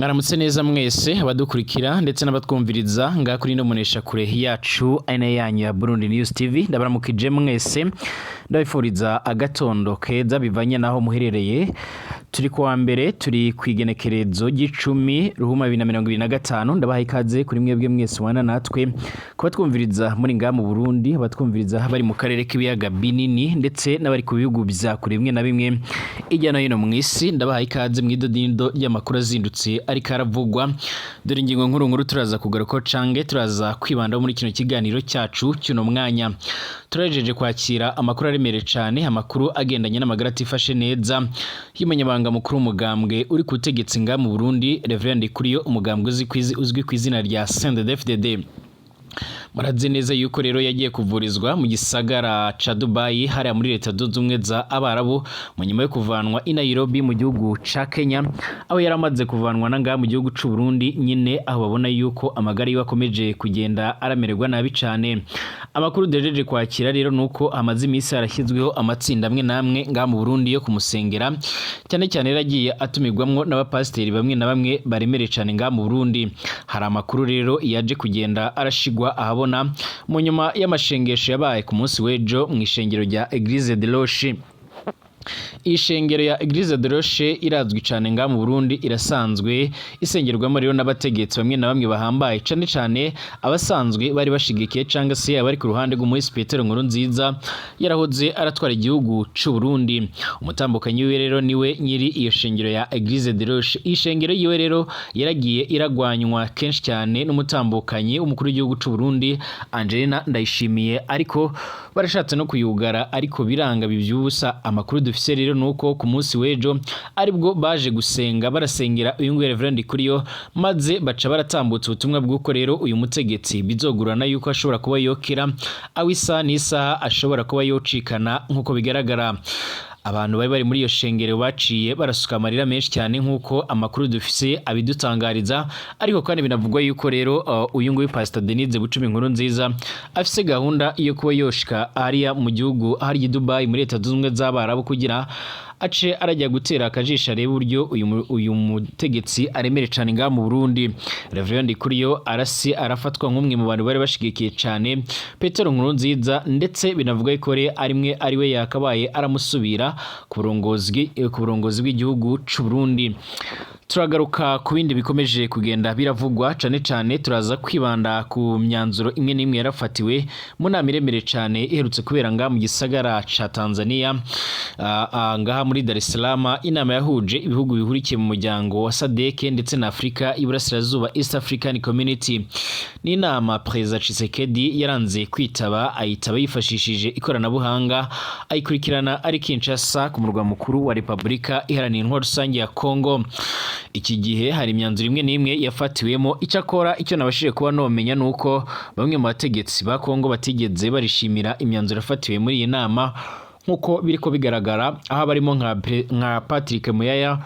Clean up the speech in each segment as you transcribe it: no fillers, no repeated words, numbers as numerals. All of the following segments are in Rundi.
Mwaramutse neza mwese abadukurikira ndetse n'abatwumviriza ngaha kuri ino mboneshakure yacu ari nayo yanyu ya Burundi News TV. Ndabaramukije mwese, ndabifuriza agatondo keza bivanye naho muherereye. Turi kuwa mbere, turi ku igenekerezo ry'icumi ruhuma 2025. Ndabaha ikaze kuri mwebwe mwese wana natwe kuba twumviriza muri ngaha mu Burundi, abatwumviriza bari mu karere k'ibiyaga binini ndetse n'abari ku bihugu vya kure bimwe na bimwe hirya no hino mw'isi. Ndabaha ikaze mw'idodindo ry'amakuru azindutse ariko aravugwa. Dore ingingo nkuru nkuru turaza kugaruka cange turaza kwibandaho muri kino kiganiro cyacu cy'uno mwanya. Turahejeje kwakira amakuru aremereye cane, amakuru agendanye n'amagara atifashe neza y'umunyamabanga mukuru w'umugambwe uri ku butegetsi ngaha mu Burundi, Reverend Ndikuriyo, umugambwe uzwi ku izina rya CNDD-FDD. Murazi neza yuko rero yagiye kuvurizwa mu gisagara ca Dubai hariya muri Leta Zunze Ubumwe za Abarabu, mu nyuma yo kuvanwa i Nairobi mu gihugu ca Kenya, aho yari amaze kuvanwa na ngaha mu gihugu c'u Burundi nyine, aho babona yuko amagara yiwe akomeje kugenda aramererwa nabi cane. Amakuru duhejeje kwakira rero nuko hamaze iminsi harashyizweho amatsinda amwe n'amwe ngaha mu Burundi yo kumusengera, cyane cyane yari agiye atumirwamwo n'abapasiteri bamwe na bamwe baremereye cane ngaha mu Burundi. Hari amakuru rero yaje kugenda arashigwa ahabona mu nyuma y'amashengesho yabaye ku munsi w'ejo mu ishengero rya Eglise de Roche. Ishengero ya Eglise de Roche irazwi cane ngaha mu Burundi, irasanzwe isengerwamo rero n'abategetsi bamwe na bamwe bahambaye, cane cane abasanzwe bari bashigikiye cangwa se abari ku ruhande rw'umuhisi Petero Nkurunziza yarahoze aratwara igihugu c'u Burundi. Umutambukanyi wiwe rero niwe nyiri iyo shengero ya Eglise de Roche. Iyi shengero yiwe rero yaragiye iragwanywa kenshi cyane n'umutambukanyi w'umukuru w'igihugu c'u Burundi Angelina Ndayishimiye, ariko barashatse no kuyugara ariko biranga bivyubusa. Amakuru dufise rero nuko ku munsi w'ejo aribwo baje gusenga, barasengera uyu nguyu Reverend Ndikuriyo, maze baca baratambutsa ubutumwa bw'uko rero uyu mutegetsi bizogurana yuko ashobora kuba yokera, aho isaha n'isaha ashobora kuba yocikana. Nk'uko bigaragara, abantu bari bari muri iyo shengero baciye barasuka amarira menshi cyane nk'uko amakuru dufise abidutangariza. Ariko kandi binavugwa yuko rero uyu nguyu Pastor Denise Bucumi Inkuru Nziza afise gahunda yo kuba yoshika hariya mu gihugu hariya i Dubai muri Leta Zunze Ubumwe z'Abarabu, kugira ace arajya gutera akajisho arebe uburyo uyu mutegetsi aremere cane ngaha mu Burundi. Reverend Ndikuriyo arasi arafatwa nk'umwe mu bantu bari bashigikiye cane Petero Nkurunziza, ndetse binavuga yuko rero arimwe ariwe yakabaye aramusubira ku burongozi bw'igihugu c'u Burundi. Turagaruka ku bindi bikomeje kugenda biravugwa, cane cane turaza kwibanda ku myanzuro imwe n'imwe yarafatiwe mu nama iremereye cane iherutse kubera ngaha mu gisagara ca Tanzania, ngaha muri Dar es Salaam, inama yahuje ibihugu bihurikiye mu muryango wa SADC ndetse na Afrika y'Iburasirazuba, East African Community. Ni inama Perezida Tshisekedi yaranze kwitaba, ayitaba yifashishije ikoranabuhanga, ayikurikirana ari Kinshasa ku murwa mukuru wa Repubulika Iharanira Intwaro Rusange ya Congo. Iki gihe hari imyanzuro imwe n'imwe yafatiwemo. Icyakora icyo nabashije kuba nomenya nuko bamwe mu bategetsi ba Congo batigeze barishimira imyanzuro yafatiwe muri iyi nama, nk'uko biriko bigaragara, aho barimo nka Patrick Muyaya,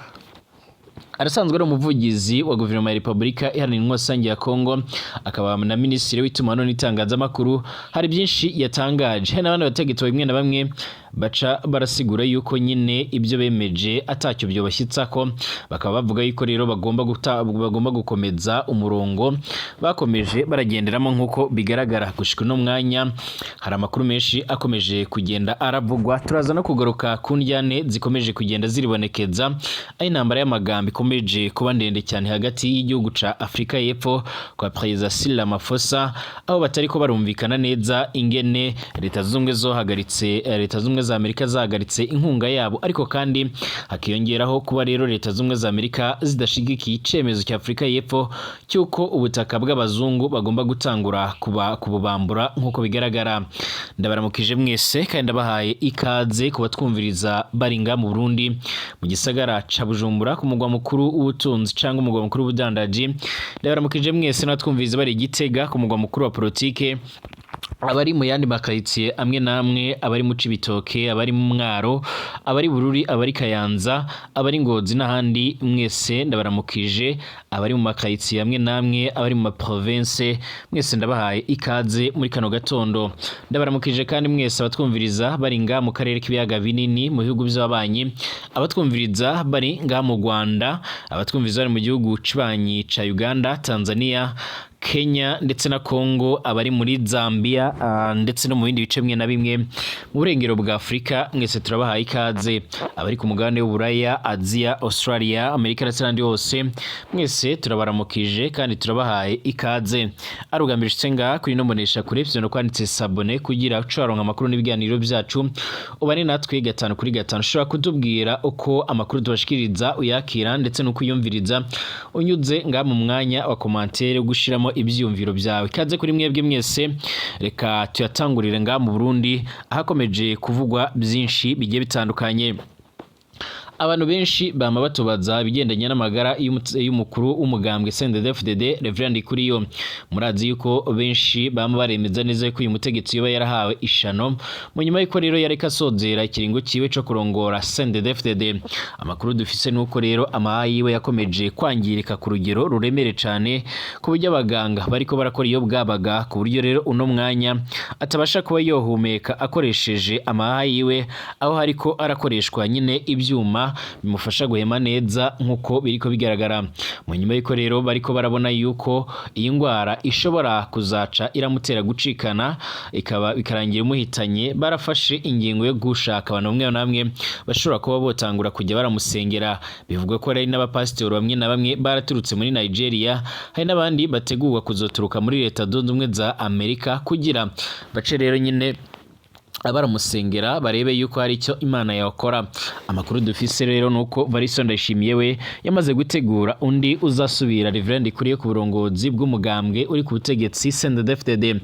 arasanzwe ari umuvugizi wa guverinoma ya Repubulika Iharanira Intwaro Rusange ya Congo, akaba na minisitiri w'itumanaho n'itangazamakuru. Hari byinshi yatangaje. Hari n'abandi bategetsi bamwe na bamwe baca barasigura yuko nyine ibyo bemeje atacyo byobashyitsako, bakaba bavuga yuko rero bagomba gukomeza umurongo bakomeje baragenderamo. Nk'uko bigaragara gushika uno mwanya, hari amakuru menshi akomeje kugenda aravugwa. Turaza no kugaruka ku ndyane zikomeje kugenda ziribonekeza, aho intambara y'amagambo ikomeje kuba ndende cyane hagati y'igihugu ca Afrika y'Epfo kwa Perezida Cyril Ramaphosa, aho batariko barumvikana neza ingene Leta Zunze Ubumwe za Amerika zahagaritse inkunga yabo, ariko kandi hakiyongeraho kuba rero Leta Zunze Ubumwe za Amerika zidashigikiye icemezo cya Afrika y'Epfo cy'uko ubutaka bw'abazungu bagomba gutangura kuba kububambura. Nk'uko bigaragara, ndabaramukije mwese kandi ndabahaye ikaze kubatwumviriza bari ngaha mu Burundi, mu gisagara ca Bujumbura, ku mugwa mukuru w'ubutunzi cyangwa umugwa mukuru w'ubudandaji. Ndabaramukije mwese n'abatwumviriza bari i Gitega ku mugwa mukuru wa politike. Abari mu yandi makaritsiye amwe n'amwe, abari mu Cibitoke, abari mu Mwaro, abari Bururi, abari Kayanza, abari Ngozi n'ahandi, mwese ndabaramukije. Abari mu makaritsiye amwe n'amwe, abari mu maprovince, mwese ndabahaye ikaze muri kano gatondo. Ndabaramukije kandi mwese abatwumviriza bari nga mu karere k'ibiyaga binini, mu bihugu by'ababanyi, abatwumviriza bari nga mu Rwanda, abatwumviriza bari mu gihugu cibanyi ca Uganda, Tanzania, Kenya ndetse na Congo, abari muri Zambia ndetse no mu bindi bice bimwe na bimwe mu burengero bwa Afurika, mwese turabahaye ikaze. Abari ku mugabane w'Uburaya, Aziya, Australia, Amerika ndetse n'ahandi hose, mwese turabaramukije kandi turabahaye ikaze. Ari ubwa mbere ushitse ngaha kuri ino mbonesha kure, no kwanditse s'abonner kugira uce waronka amakuru n'ibiganiro byacu, ubane natwe gatanu kuri gatanu. Ushobora kutubwira uko amakuru tubashikiriza uyakira ndetse n'uko uyumviriza unyuze ngaha mu mwanya wa commentaire, gushiramo ivyiyumviro byawe. Ikaze kuri mwebwe mwese. Reka tuyatangurire ngaha mu Burundi, ahakomeje kuvugwa byinshi bigiye bitandukanye. Abantu benshi bama batubaza ibigendanye n'amagara y'umukuru w'umugambwe CNDD-FDD, Reverend Ndikuriyo. Murazi yuko benshi bama baremeza neza ko uyu mutegetsi yoba yarahawe ishano mu nyuma yuko rero yareka asozera ikiringo ciwe co kurongora CNDD-FDD. Amakuru dufise nuko rero amaha yiwe yakomeje kwangirika ku rugero ruremere cane, ku buryo abaganga bariko barakora iyo bwabaga, ku buryo rero uno mwanya atabasha kuba yohumeka akoresheje amaha yiwe, aho hariko arakoreshwa nyine ivyuma bimufasha guhema neza, nk'uko biriko bigaragara. Mu nyuma y'uko rero bariko barabona yuko iyi ndwara ishobora kuzaca iramutera gucikana, ikaba bikarangira imuhitanye, barafashe ingingo yo gushaka abantu bamwe na bamwe bashobora kuba botangura kujya baramusengera. Bivugwa ko hari n'abapasitori bamwe na bamwe baraturutse muri Nigeria, hari n'abandi bategurwa kuzoturuka muri Leta Zunze Ubumwe za Amerika, kugira bace rero nyine baramusengera, barebe yuko hari icyo Imana yakora. Amakuru dufise rero nuko Variso Ndayishimiye we yamaze gutegura undi uzasubira Reverend Ndikuriyo ku burongozi bw'umugambwe uri ku butegetsi, CNDD-FDD.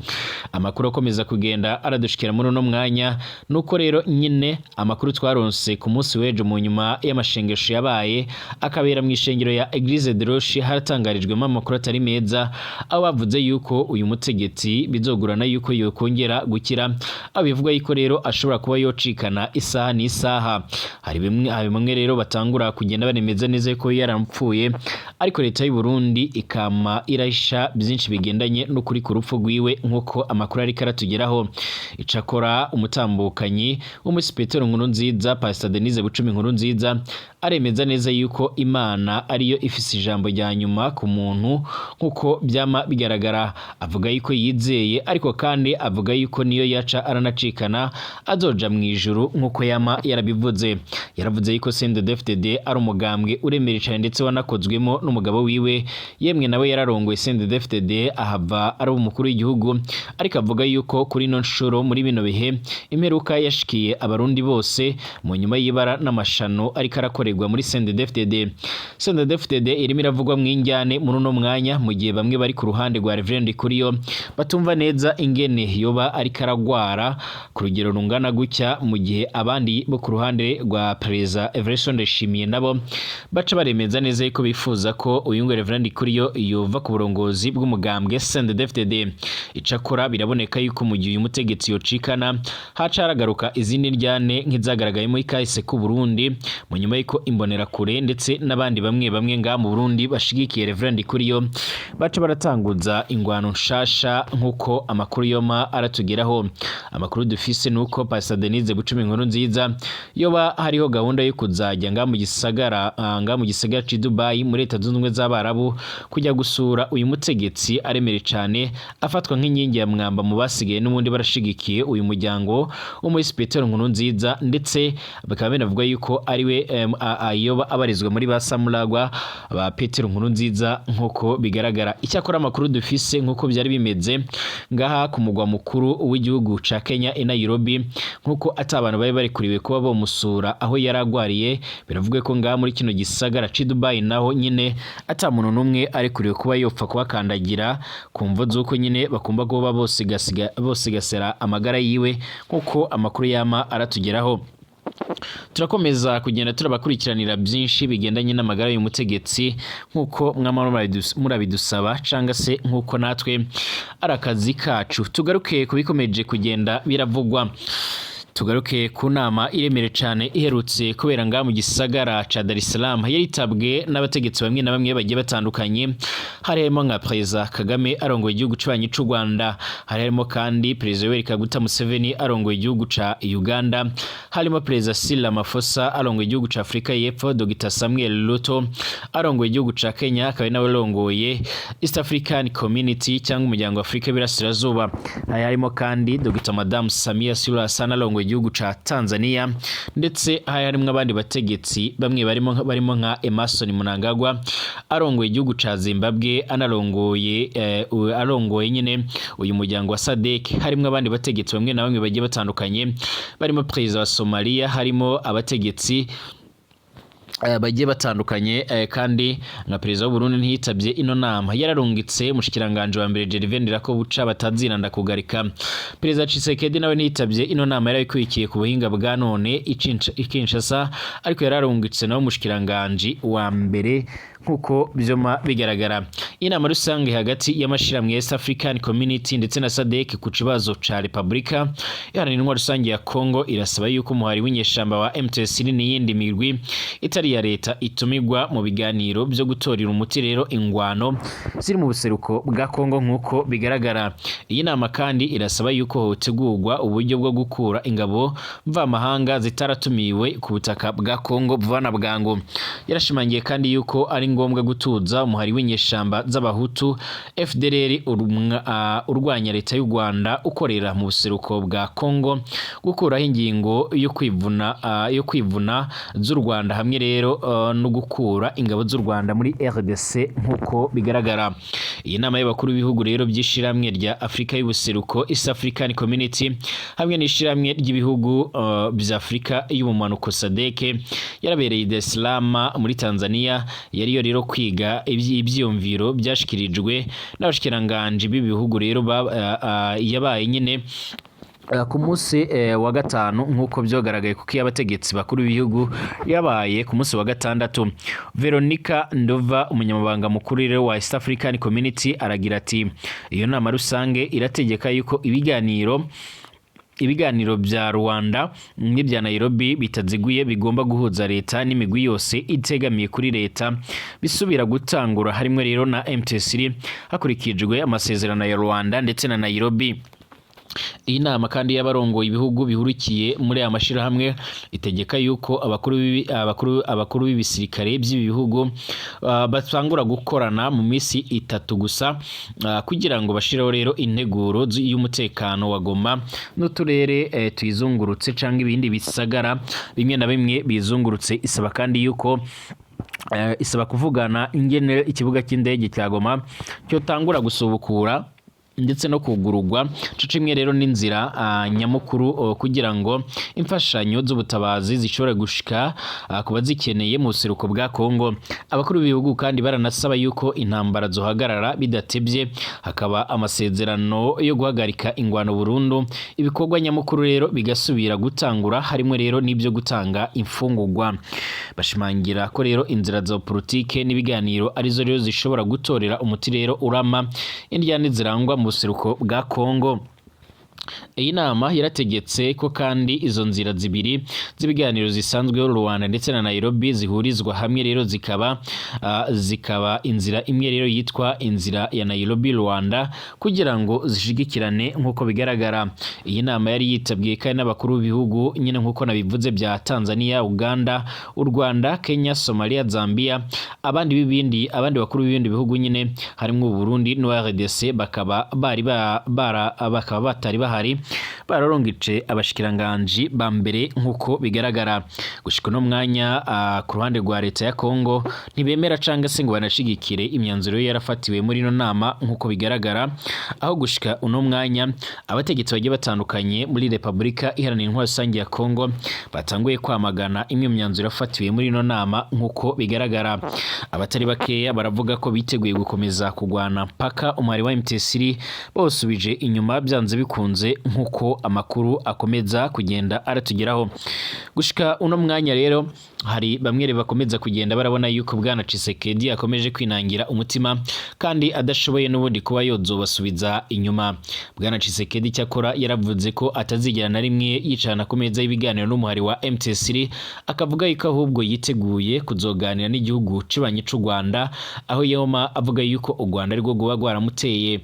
Amakuru akomeza kugenda aradushikira muri uno mwanya nuko rero nyine amakuru twaronse ku munsi w'ejo, mu nyuma y'amashengesho yabaye akabera mu ishengero ya Eglise de Roche, haratangarijwemo amakuru atari meza, aho bavuze yuko uyu mutegetsi bizogurana yuko yokongera gukira, aho bivugwa yuko rero ashobora kuba yocikana isaha n'isaha. Hari bimwe rero batangura kugenda banemeza neza yuko yaramupfuye, ariko leta y'u Burundi ikama irahisha byinshi bigendanye n'ukuri ku rupfu rwiwe, nk'uko amakuru ariko aratugeraho. Icakora umutambukanyi w'umusi Petero Nkurunziza, Pastor Denise Bucumi Nkurunziza, aremeza neza yuko Imana ariyo ifise ijambo rya nyuma ku muntu, nk'uko byama bigaragara. Avuga yuko yizeye, ariko kandi avuga yuko niyo yaca aranacikana azoja mu ijuru, nk'uko yama yarabivuze. Yaravuze yuko CNDD-FDD ari umugambwe uremereye cyane, ndetse wanakozwemo n'umugabo wiwe, yemwe nawe yararongoye CNDD-FDD ahava ari umukuru w'igihugu. Ariko avuga yuko kuri ino nshuro, muri bino bihe imperuka yashikiye abarundi bose mu nyuma y'ibara n'amashano ariko arakorerwa muri CNDD-FDD. CNDD-FDD irimo iravugwa mu injyane muri uno mwanya, mu gihe bamwe bari ku ruhande rwa Reverend Ndikuriyo batumva neza ingene yoba ariko aragwara ku rugero rungana gutya, mu gihe abandi bo ku ruhande rwa Perezida Evariste Ndayishimiye nabo baca baremeza neza yuko bifuza ko uyu ngo Reverend Ndikuriyo yova ku burongozi bw'umugambwe CNDD-FDD. Icakora biraboneka yuko mu gihe uyu mutegetsi yocikana, haca haragaruka izindi ndyane nk'izagaragaye muri kahise k'u Burundi, mu nyuma y'uko Imbonerakure ndetse n'abandi bamwe bamwe ngaha mu Burundi bashigikiye Reverend Ndikuriyo baca baratanguza ingwano nshasha, nk'uko amakuru yoma aratugeraho. Amakuru dufise nuko Pastor Denise Bucumi Nkurunziza yoba hariho gahunda yo kuzajya ngaha mu gisagara c'i Dubai muri Leta Zunze Ubumwe z'Abarabu, kujya gusura uyu mutegetsi aremere cane, afatwa nk'inkingi ya mwamba mu basigaye n'ubundi barashigikiye uyu muryango wo muri Petero Nkurunziza, ndetse bakaba banavuga yuko ariwe ayoba abarizwa muri ba Samuragwa ba Petero Nkurunziza, nk'uko bigaragara. Icyakora amakuru dufise, nk'uko byari bimeze ngaha ku mugwa mukuru w'igihugu ca Kenya i Nairobi, nk'uko ata abantu bari barekuriwe kuba bomusura aho yari agwariye, biravuga ko ngaha muri kino gisagara c'i Dubai naho nyine ata muntu n'umwe arekuriwe kuba yopfa kubakandagira, ku mvo z'uko nyine bakumva kuba bosigasera amagara yiwe, nk'uko amakuru yama aratugeraho. Turakomeza kugenda turabakurikiranira byinshi bigendanye n'amagara y'umutegetsi, nk'uko mwama murabidusaba canga se nk'uko natwe ari akazi kacu. Tugaruke ku bikomeje kugenda biravugwa, tugaruke ku nama iremere cane iherutse kubera ngaha mu gisagara ca Dar es Salaam, yaritabwe n'abategetsi bamwe na bamwe bagiye batandukanye. Harimo nka Perezida Kagame arongoye igihugu c'abanyi c'u Rwanda, harimo kandi Perezida Yoweri Kaguta Museveni arongoye igihugu ca Uganda, harimo Perezida Cyril Ramaphosa arongoye igihugu ca Afrika y'Epfo, Dr Samuel Ruto arongoye igihugu ca Kenya, akaba nawe arongoye East African Community cyangwa umuryango wa Afrika y'Iburasirazuba. Harimo kandi Dr Madame Samia Suluhu Hassan arongoye igihugu ca Tanzania, ndetse hari harimwo abandi bategetsi bamwe barimo nka Emmerson Mnangagwa arongoye igihugu ca Zimbabwe, anarongoye arongoye nyine uyu muryango wa SADC. Harimwo abandi bategetsi bamwe na bamwe bagiye batandukanye, barimo perezida wa Somalia, harimo abategetsi bagiye batandukanye. Kandi nka perezida w'u Burundi ntiyitabye ino nama, yararungitse umushikiranganje wa mbere Gervais Ndirakobuca batazira ndakugarika. Perezida Tshisekedi nawe ntiyitabye ino nama, yarabikurikiye ku buhinga bwa none i Kinshasa, ariko yararungitse nawe umushikiranganje wa mbere, nkuko vyoma bigaragara. Inama rusange hagati y'amashirahamwe ya East African Community ndetse na SADC ku kibazo ca Republika Iharanira Intwaro Rusange ya Congo irasaba yuko umuhari w'inyeshamba wa M23 n'iyindi migwi itari iya leta itumigwa mu biganiro vyo gutorera umuti rero ingwano ziri mu buseruko bwa Congo, nkuko bigaragara. Iyi nama kandi irasaba yuko hotegurwa uburyo bwo gukura ingabo mvamahanga zitaratumiwe ku butaka bwa Congo vuba na bwangu. Yarashimangiye kandi yuko ari ngombwa gutuza umuhari w'inyeshamba z'abahutu FDLR urwanya leta y'u Rwanda ukorera mu buseruko bwa Congo, gukuraho ingingo yo kwivuna z'u Rwanda, hamwe rero no gukura ingabo z'u Rwanda muri RDC, nkuko bigaragara. Iyi nama y'abakuru b'ibihugu rero by'ishirahamwe rya Afrika y'ubuseruko, East African Community, hamwe n'ishirahamwe ry'ibihugu bya Afrika y'ubumanuko, SADC, yarabereye i Dar es Salaam muri Tanzania. Yariyo rero kwiga ivyiyumviro byashikirijwe n'abashikiranganji b'ibihugu rero yabaye nyine ku munsi wa gatanu, nk'uko byogaragaye, kuko iyo abategetsi bakuru b'ibihugu yabaye ku munsi wa gatandatu. Veronica Ndova, umunyamabanga mukuru rero wa East African Community, aragira ati: "Iyo nama rusange irategeka yuko ibiganiro bya Rwanda n'ibya Nairobi bitaziguye bigomba guhuza leta n'imigwi yose itegamiye kuri leta bisubira gutangura, harimo rero na M23, hakurikijwe amasezerano ya Rwanda ndetse na Nairobi." Iyi nama kandi y'abarongoye ibihugu bihurikiye muri aya mashirahamwe itegeka yuko abakuru b'ibisirikare by'ibi bihugu batangura gukorana mu minsi 3 gusa, kugira ngo bashireho rero integuro y'umutekano wa Goma n'uturere tuyizungurutse canke ibindi bisagara bimwe na bimwe bizungurutse. Isaba kandi yuko isaba kuvugana ingene ikibuga cy'indege cya Goma cyotangura gusubukura ndetse no kugurugwa, co kimwe rero n'inzira nyamukuru, kugira ngo imfashanyo z'ubutabazi zishobore gushika ku bazikeneye mu buseruko bwa Kongo. Abakuru b'ibihugu kandi baranasaba yuko intambara zohagarara bidatebye, hakaba amasezerano yo guhagarika ingwano burundu, ibikorwa nyamukuru rero bigasubira gutangura, harimo rero n'ibyo gutanga imfungurwa. Bashimangira ko rero inzira za politike n'ibiganiro arizo rero zishobora gutorera umuti rero urama indyane zirangwa mu buseruko bwa Kongo. Iyi nama yarategetse ko kandi izo nzira zibiri z'ibiganiro zisanzweho, Rwanda ndetse na Nairobi, zihurizwa hamwe rero zikaba inzira imwe rero yitwa inzira ya Nairobi Rwanda, kugira ngo zishigikirane, nk'uko bigaragara. Iyi nama yari yitabwiye kandi n'abakuru b'ibihugu nyine, nk'uko nabivuze, bya Tanzania, Uganda, u Rwanda, Kenya, Somalia, Zambia, abandi bakuru b'ibindi bihugu nyine harimo Burundi n'u RDC bakaba bari ba, bara, bakaba batari bahari, bararongeje abashikiranganji ba mbere, nk'uko bigaragara. Gushika uno mwanya, ku ruhande rwa leta ya Kongo ntibemera canga se ngo banashigikire imyanzuro yarafatiwe muri ino nama, nk'uko bigaragara, aho gushika uno mwanya abategetsi bagiye batandukanye muri Republika Iharanira Intwaro Rusange ya Kongo batanguye kwamagana imwe mu myanzuro yafatiwe muri ino nama, nk'uko bigaragara. Abatari bakeya baravuga ko biteguye gukomeza kugwana mpaka umwari wa M23 bawusubije inyuma byanze bikunze. yavuze, nk'uko amakuru akomeza kugenda aratugeraho. Gushika uno mwanya rero, hari bamwe rero bakomeza kugenda barabona yuko bwana Tshisekedi akomeje kwinangira umutima kandi adashoboye n'ubundi kuba yozobasubiza inyuma. Bwana Tshisekedi cyakora yaravuze ko atazigera na rimwe yicarana ku meza y'ibiganiro n'umuhari wa M23, akavuga yuko ahubwo yiteguye kuzoganira n'igihugu cibanyi c'u Rwanda, aho yoma avuga yuko u Rwanda arirwo rwoba rwaramuteye.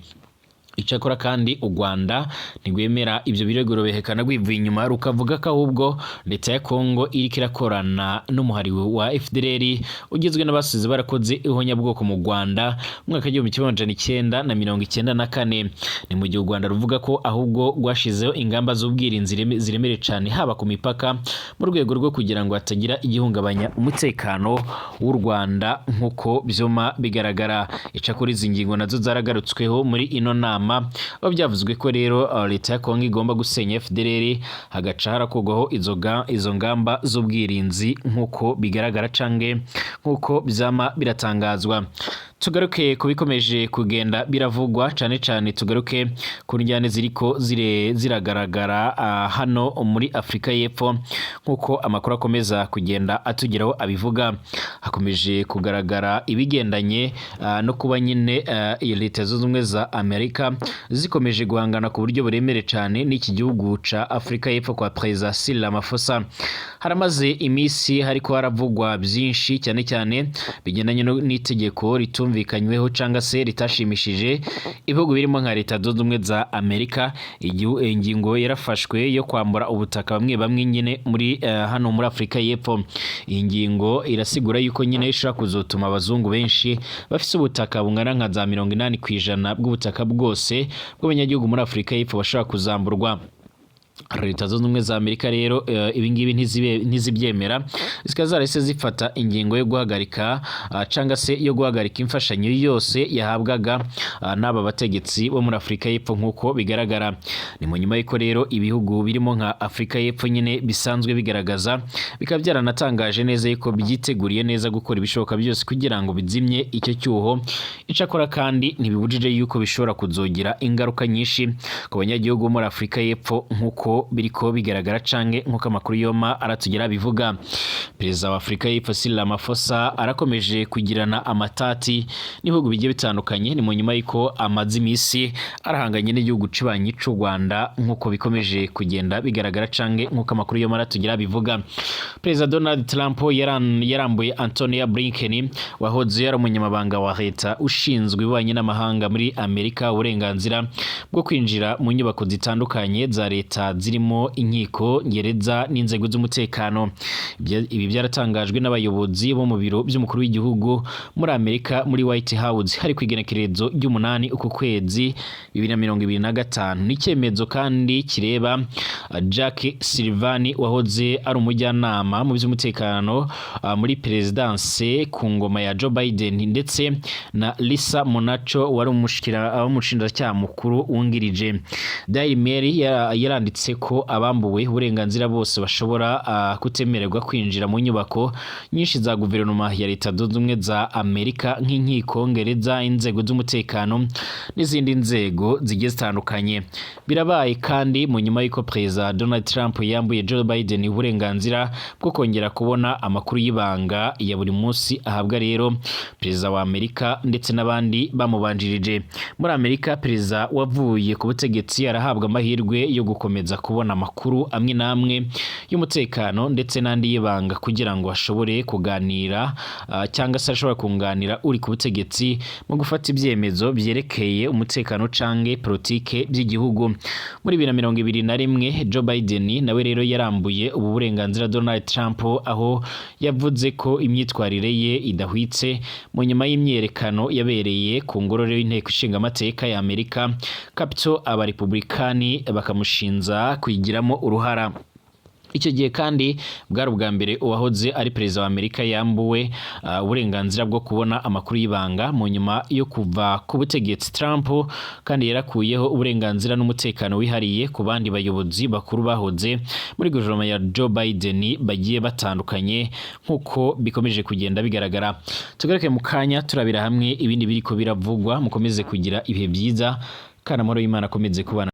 Icyakora kandi u Rwanda ntirwemera ibyo birego, rubihekana rwivuye inyuma, rukavuga ko ahubwo leta ya Kongo iriko irakorana n'umuhari wa FDLR ugizwe n'abasize barakoze ihonyabwoko mu Rwanda mu mwaka w'1994. Ni mu gihe u Rwanda ruvuga ko ahubwo rwashizeho ingamba z'ubwirinzi ziremereye cane haba ku mipaka, mu rwego rwo kugira ngo hatagira igihungabanya umutekano w'u Rwanda, nk'uko vyuma bigaragara. Icakora izi ngingo nazo zaragarutsweho muri ino nama, aho byavuzwe ko rero leta ya Kongo igomba gusenya FDLR, hagaca harakurwaho izo ngamba z'ubwirinzi, nk'uko bigaragara canke nk'uko vyama biratangazwa. Tugaruke ku bikomeje kugenda biravugwa cane cane, tugaruke ku njyane ziriko ziragaragara hano muri Afrika y'Epfo. Nk'uko amakuru akomeza kugenda atugeraho abivuga, hakomeje kugaragara ibigendanye no kuba nyine iyi Leta Zunze Ubumwe za Amerika zikomeje guhangana ku buryo buremere cane n'iki gihugu ca Afrika y'Epfo kwa Perezida Cyril Ramaphosa. Haramaze iminsi hariko haravugwa byinshi, cyane cyane bigendanye n'itegeko ritumvikanyweho cyangwa se ritashimishije ibihugu birimo nka Leta Zunze Ubumwe za Amerika. Ingingo yarafashwe yo kwambura ubutaka bamwe bamwe nyine muri hano muri Afrika y'Epfo. Iyi ngingo irasigura yuko nyine ishobora kuzotuma abazungu benshi bafise ubutaka bungana nka za 80% bw'ubutaka bwose bw'abanyagihugu muri Afrika y'Epfo bashobora kuzamburwa. Leta Zunze Ubumwe za Amerika rero ibingibi ntizibyemera, zikaba zarahise zifata ingingo yo guhagarika cyangwa se yo guhagarika imfashanyo yose yahabwaga n'aba bategetsi bo muri Afurika y'Epfo, nk'uko bigaragara. Ni mu nyuma y'uko rero ibihugu birimo nka Afurika y'Epfo nyine bisanzwe bigaragaza, bikaba byaranatangaje neza yuko byiteguriye neza gukora ibishoboka byose kugira ngo bizimye icyo cyuho. Icakora kandi ntibibujije yuko bishobora kuzogira ingaruka nyinshi ku banyagihugu bo muri Afurika y'Epfo, nk'uko biriko bigaragara canke nk'uko amakuru yoma aratugera bivuga. Perezida wa Afurika y'Epfo Cyril Ramaphosa arakomeje kugirana amatati n'ibihugu bigiye bitandukanye. Ni mu nyuma y'uko amaze iminsi arahanganye n'igihugu cibanyi c'u Rwanda, nk'uko bikomeje kugenda bigaragara canke nk'uko amakuru yoma aratugera bivuga. Perezida Donald Trump yarambuye Antonia Blinken, wahoze ari umunyamabanga wa leta ushinzwe ububanyi n'amahanga muri Amerika, uburenganzira bwo kwinjira mu nyubako zitandukanye za leta, zirimo inkiko, gereza n'inzego z'umutekano. Ibi byaratangajwe n'abayobozi bo mu biro by'umukuru w'igihugu muri Amerika, muri White House, hari ku igenekerezo ry'umunani uku kwezi 2025. Ni icyemezo kandi kireba Jack Sullivan, wahoze ari umujyanama mu by'umutekano muri perezidanse ku ngoma ya Joe Biden, ndetse na Lisa Monaco, wari umushinjacyaha mukuru wungirije. Daily Mail yaranditse ko abambuwe uburenganzira bose bashobora kutemererwa kwinjira mu nyubako nyinshi za guverinoma ya Leta Zunze Ubumwe za Amerika, nk'inkiko, gereza, inzego z'umutekano n'izindi nzego zigiye zitandukanye. Birabaye kandi mu nyuma y'uko Perezida Donald Trump yambuye Joe Biden uburenganzira bwo kongera kubona amakuru y'ibanga ya buri munsi ahabwa rero perezida wa Amerika ndetse n'abandi bamubanjirije. Muri Amerika, perezida wavuye ku butegetsi arahabwa amahirwe yo gukomeza kubona amakuru amwe n'amwe y'umutekano ndetse n'andi y'ibanga, kugira ngo ashobore kuganira cyangwa se ashobora kunganira uri ku butegetsi mu gufata ibyemezo byerekeye umutekano canke politike by'igihugu. Muri 2021, Joe Biden nawe rero yarambuye ubu burenganzira Donald Trump, aho yavuze ko imyitwarire ye idahwitse mu nyuma y'imyerekano yabereye ku ngoro y'inteko ishinga amateka ya Amerika, Capitol, abarepublikani bakamushinza kuyigiramo uruhara. Icyo gihe kandi bwari ubwa mbere uwahoze ari perezida wa Amerika yambuwe uburenganzira bwo kubona amakuru y'ibanga mu nyuma yo kuva ku butegetsi. Trump kandi yarakuyeho uburenganzira n'umutekano wihariye ku bandi bayobozi bakuru bahoze muri guverinoma ya Joe Biden bagiye batandukanye, nk'uko bikomeje kugenda bigaragara. Tugaruke mu kanya turabira hamwe ibindi biriko biravugwa. Mukomeze kugira ibihe byiza kandi amahoro y'Imana akomeze kubana.